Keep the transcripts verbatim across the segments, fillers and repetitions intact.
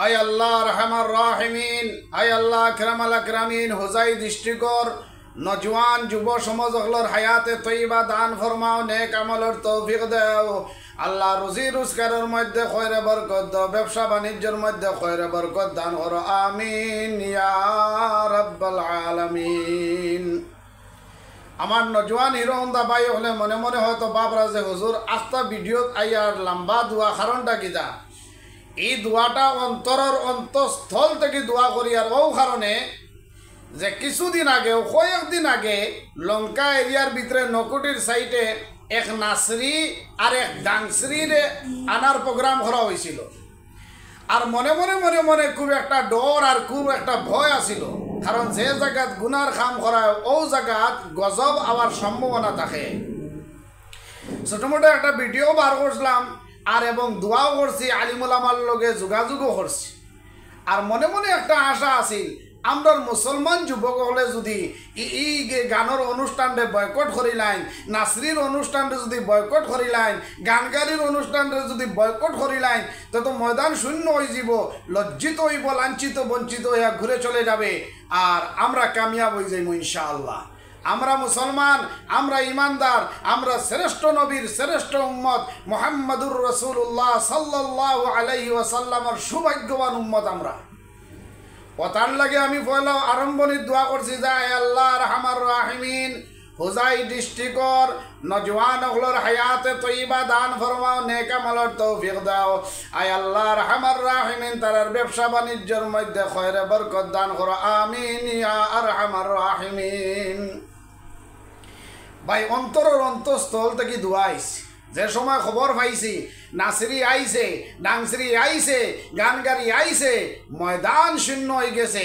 আয় আল্লাহ আরহামার রাহিমিন, আয় আল্লাহ আকরামাল আকরামিন, হোজাই ডিস্ট্রিক্টর নজওয়ান যুব সমাজ অকলর হায়াতে তৈবা দান ফরমাও, নেক আমলর তৌফিক দেও। আল্লাহ রুজি রোজগারর মধ্যে খয়রে বরকত দেও, ব্যবসা বাণিজ্যর মধ্যে খয়রে বরকত দান করো, আমিন ইয়া রাব্বাল আলামিন। আমার নজওয়ান হিরো হুন্দা ভাই অকলে মনে মনে হয়তো ভাবরা যে হুজুর আস্তা ভিডিওত আইয়ার লম্বা দোয়া, কারণটা কিতা? এই দোয়াটা অন্তরর অন্তঃস্থল থাকি দোয়া করি, আর অউ কারণে যে কিছুদিন আগে, কয়েকদিন আগে লঙ্কা এরিয়ার ভিতরে নকুটির সাইডে এক নাসরি আর এক ডাংসরিরে আনার প্রোগ্রাম করা হইছিল। আর মনে মনে, মনে মনে খুব একটা ডর আর খুব একটা ভয় আছিল, কারণ যে জাগাত গুনার কাম করায়, অউ জাগাত গজব আওয়ার সম্ভাবনা থাকে। ছোট মোটো একটা ভিডিও বার করছিলাম, আর এবং দোয়াও করছি, আলিম ওলামার লগে যোগাযোগও করছি। আর মনে মনে একটা আশা আছিল, আমরার মুসলমান যুবক অকলে যদি ই, ই গে-, গানর অনুষ্ঠানরে বয়কট করিলাইন, নাসরির অনুষ্ঠানরে যদি বয়কট করিলাইন, গানগারির অনুষ্ঠানরে যদি বয়কট করিলাইন, তে তো ময়দান শূন্য হয়ে যাব, লজ্জিত হইব, লাঞ্ছিত বঞ্চিত হইয়া ঘুরে চলে যাবে, আর আমরা কামিয়াব হয়ে যাইব ইনশাআল্লাহ। আমরা মুসলমান, আমরা ইমানদার, আমরা শ্রেষ্ঠ নবীর শ্রেষ্ঠ উম্মত, মুহাম্মাদুর রাসূলুল্লাহ সাল্লাল্লাহু আলাইহি ওয়াসাল্লামর সৌভাগ্যবান উম্মত আমরা। অতার লাগি আমি পয়লা আরম্ভণির দোয়া করছি যে, আয় আল্লাহ আরহামার রাহিমিন, হোজাই ডিস্ট্রিক্টর নজওয়ান অকলর হায়াতে তৈবা দান ফরমাও, নেক আমলর তৌফিক দাও। আয় আল্লাহ আরহামার রাহিমিন, তারার ব্যবসা বাণিজ্যর মধ্যে খয়রে বরকত দান করো, আমিন ইয়া আরহামার রাহিমিন। ভাই, অন্তরর অন্তঃস্থল থাকি দোয়া আইছে। যে সময় খবর পাইছি নাসরি আইছে, ডাংসরি আইছে, গানগারি আইছে, ময়দান শূন্য হয়ে গেছে,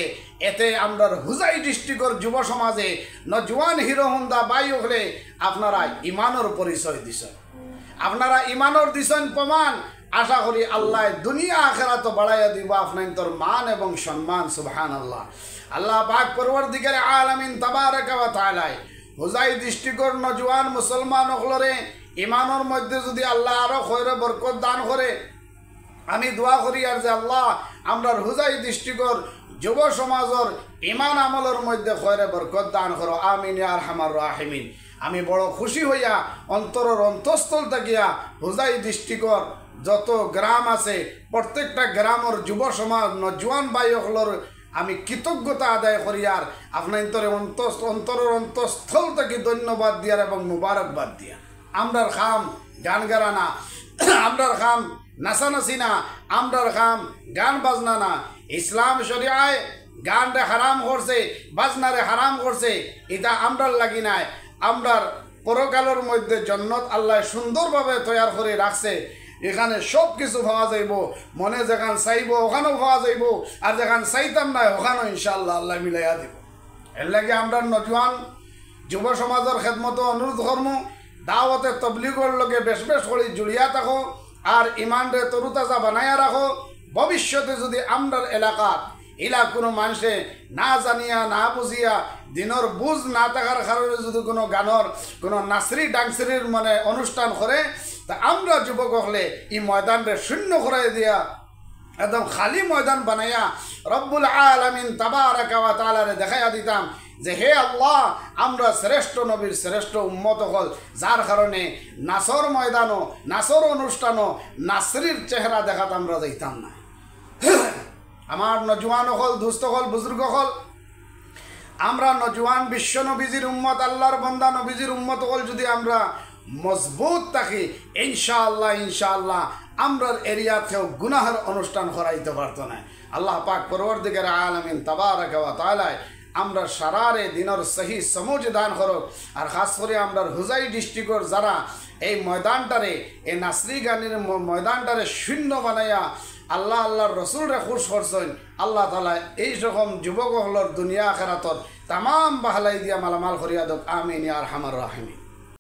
এতে আমরার হোজাই ডিস্ট্রিক্টর যুব সমাজে নজওয়ান হিরো হুন্দা ভাই অকলে আপনারা ইমানর পরিচয় দিছেন। আপনারা ইমানর দিছেন প্রমাণ। আশা করি আল্লাহ দুনিয়া আখেরাত বাড়াইয়া দিব আপনাইন্তর মান এবং সম্মান। সুবহানাল্লাহ। আল্লাহ পাক পরওয়ারদিগারে আলামিন তাবারাকা ওয়া তাআলায় হোজাই ডিস্ট্রিক্টর নজওয়ান মুসলমান অকলরে ইমানর মধ্যে যদি আল্লাহ আরো খয়রে বরকত দান করে, আমি দোয়া করি আর যে আল্লাহ আমরার হোজাই ডিস্ট্রিক্টর যুব সমাজর ইমান আমলর মধ্যে খয়রে বরকত দান করো, আমিন ইয়া আরহামার রাহিমিন। আমি বড় খুশি হইয়া অন্তরর অন্তঃস্থল থাকিয়া হোজাই ডিস্ট্রিক্টর যত গ্রাম আছে, প্রত্যেকটা গ্রামর যুব সমাজ, নজওয়ান ভাই অকলর আমি কৃতজ্ঞতা আদায় করি। আর আপনাইন্তরে অন্তঃস্থ-, অন্তরর অন্তঃস্থল থাকি ধন্যবাদ দিয়ার এবং মুবারকবাদ দিয়ার। আমরার কাম গান গারা না, আমরার কাম নাচানাচি না, আমরার কাম গান বাজনা না। ইসলাম শরিয়ায় গানরে হারাম করছে, বাজনারে হারাম করছে, ইটা আমরার লাগি নায়। আমরার পরকালর মধ্যে জন্নত আল্লাহ সুন্দরভাবে তৈয়ার করে রাখছে। এখানে সব কিছু পাওয়া যাইব, মনে যেখান চাইব ওখানেও পাওয়া যাইব, আর যেখান চাইতাম না ওখানেও ইনশাআল্লাহ আল্লাহ মিলাইয়া দিব। এর লাগি আমরার নজওয়ান যুব সমাজর খেদমতো অনুরোধ করমু, দাওয়াতে তবলিগর লগে বেশ বেশ করি জুড়িয়া থাকো, আর ইমানরে তরুতাজা বানাইয়া রাখো। ভবিষ্যতে যদি আমরার এলাকাত ইলা কোনো মানষে না জানিয়া না বুঝিয়া দিনর বুঝ না থাকার কারণে যদি কোনো গানর কোনো নাচরি ডাংচরির মানে অনুষ্ঠান করে, তা আমরা যুবক অকলে ই ময়দানরে শূন্য করাই দিয়া একদম খালি ময়দান বানাইয়া রব্বুল আলামিন তাবারাকা ওয়া তাআলারে দেখাইয়া দিতাম যে, হে আল্লাহ, আমরা শ্রেষ্ঠ নবীর শ্রেষ্ঠ উম্মত অকল, যার কারণে নাচর ময়দানও, নাচর অনুষ্ঠানও নাচরির চেহারা দেখাত আমরা যাইতাম না। আমার নজওয়ান অকল, দুস্ত অকল, বুজুর্গ অকল, আমরা নজওয়ান বিশ্ব নবীজির উম্মত, আল্লাহর বন্দা নবীজির উম্মত অকল যদি আমরা মজবুত থাকি, ইনশাআল্লাহ, ইনশাআল্লাহ, আমরার এরিয়াত কেউ গুনাহর অনুষ্ঠান করাইতে পারতো না। আল্লাহ পাক পরওয়ারদিগারে আলামিন তাবারাকা ওয়া তাআলায় আমরা সারারে দিনর সহি সমুজ দান করুক। আর খাস করি আমরার হোজাই ডিস্ট্রিক্টর যারা এই ময়দানটারে, এই নাচরি গানর ম-, ময়দানটারে শূন্য বানাইয়া আল্লাহ, আল্লাহর রসুলরে খুশ করছইন, আল্লাহ তাআলা এই রকম যুবক অকলর দুনিয়া আখেরাতর তামাম বাহালাই দিয়া মালামাল করিয়া দেউক। আমিন ইয়া আরহামার রাহিমিন।